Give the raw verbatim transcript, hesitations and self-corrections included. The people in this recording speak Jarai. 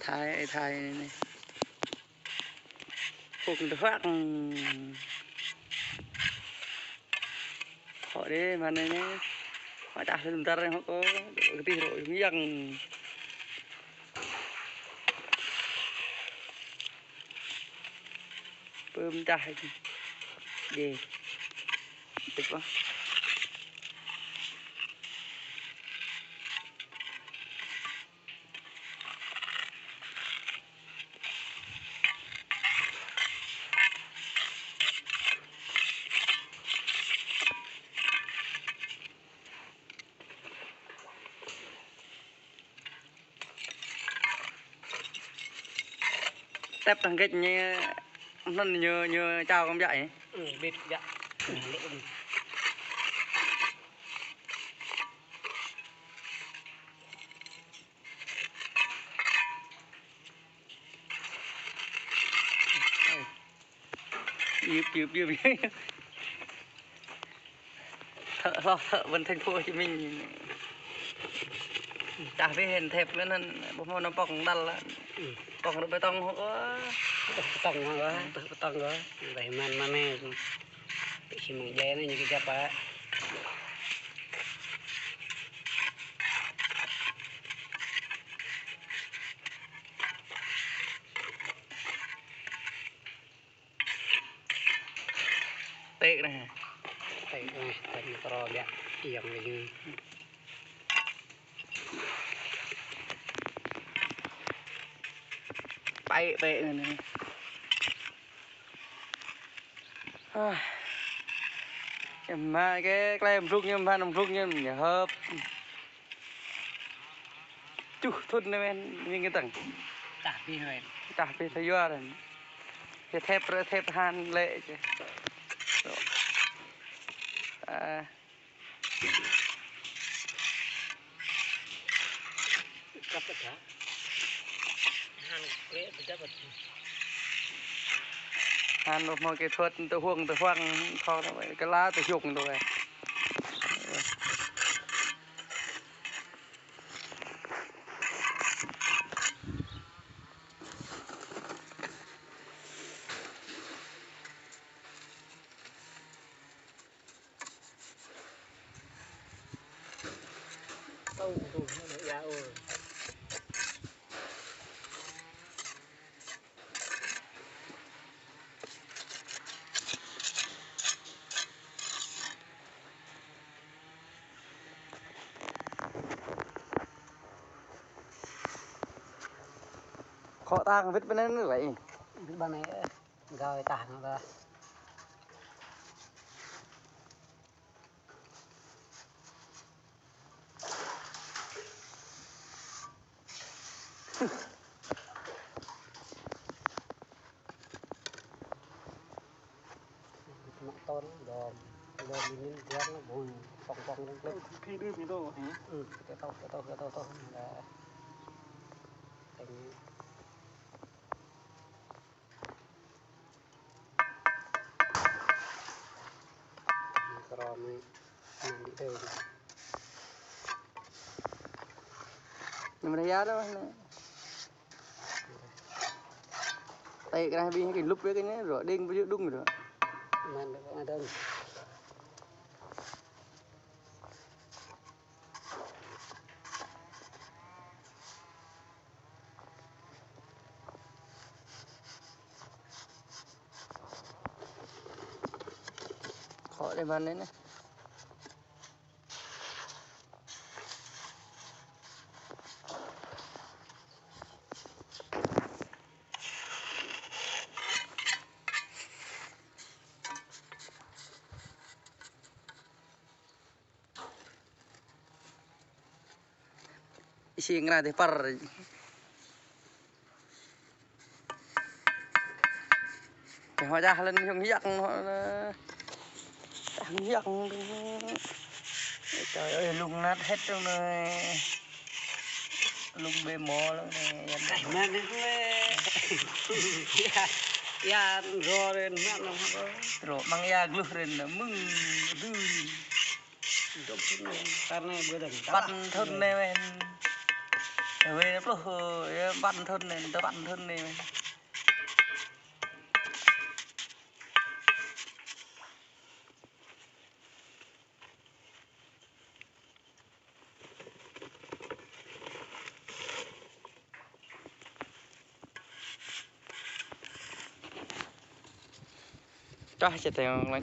Thái, Thái anai. Hŏk tơhuăk. Hŏk đê mơ̆n anai. Hŏk čah lĕ tar hŏk kơ. Kơtih rŏ yang. Pơm čah. Đê. Tip ah. Tep tơngkĕt ñu, anŭn ñu, ñu čao kơ ƀiă ih. Ừ, bịt ƀiă. Yơp, yơp, yơp. Thợ, thợ, thợ vẫn thành phố Hồ Chí Minh. Čah bê hên thép lĕ anŭn, ƀu hmâo anŭn pŏng đăl. Ừ. Pŏng rơ̆ bê tông hŏk. Bê tông hŏk, bê tông hŏk. Đih mơ̆n mơ̆n anai. Bê xi măng djai anai ñu kơ găp ah. Tĕ anai. Tĕ anai, tĕ ñu kơ rô biă, iăng lĕ ñu. Tĕ, tĕ anai. Ah. Ñu mă kơ klei blŭk ñu, mă blŭk ñu, ñu hơp. Čuh thŭn anai mơ̆n, ñu kơ tăng. Čah bê mơ̆n. Čah bê tơyua anai. Kơ thép rơ̆ thép han lĕ čê. Ah. Kăp dah. Han kơ ƀiă dah. Han ƀu hmâo kỹ thuật tơhuông tơhuăng, thâo tơhuông kơ la tơhuông tơhuông. Khŏ tang wĭt ƀơi anai lĕ. Wĭt ƀơi anai, gao tah anŭn ƀă. Mă ton, dom, dom inin, diang, bui, pong, pong, leng, leng. Khi đi thì đâu hả? Ừ, cái tàu, cái tàu, cái tàu, tàu. Là, thành Kơ rô anai, anai đi tơ. Ñu mơ̆n ya đó anai. Tĕ kơ anai bê kơ lŭp bê kơ anai, rŏ đing bê jơ̆ đung rŏ. Mơ̆n kơ anai dơ̆ng. Khŏ đe mơ̆n anai. Isi ngă tơpăr. Kơ hŏ čah lĕ hiong hiăng hŏ. Čah hiong hiăng. Trời ơi, lung nát hết rồi này. Lung bê mô lắm này. Ai, mă anai. Ya, ya, rô anai, mă anai. Rô, măng ya gluh anai, mơ̆ng, dư. Dŏ thŭn anai, kar anai ƀơi dơ̆ng. Păn thŭn anai mơ̆n. Wê pluh, ơ, băn thun anai, tơ băn thun anai. Dah, čơteng lăng.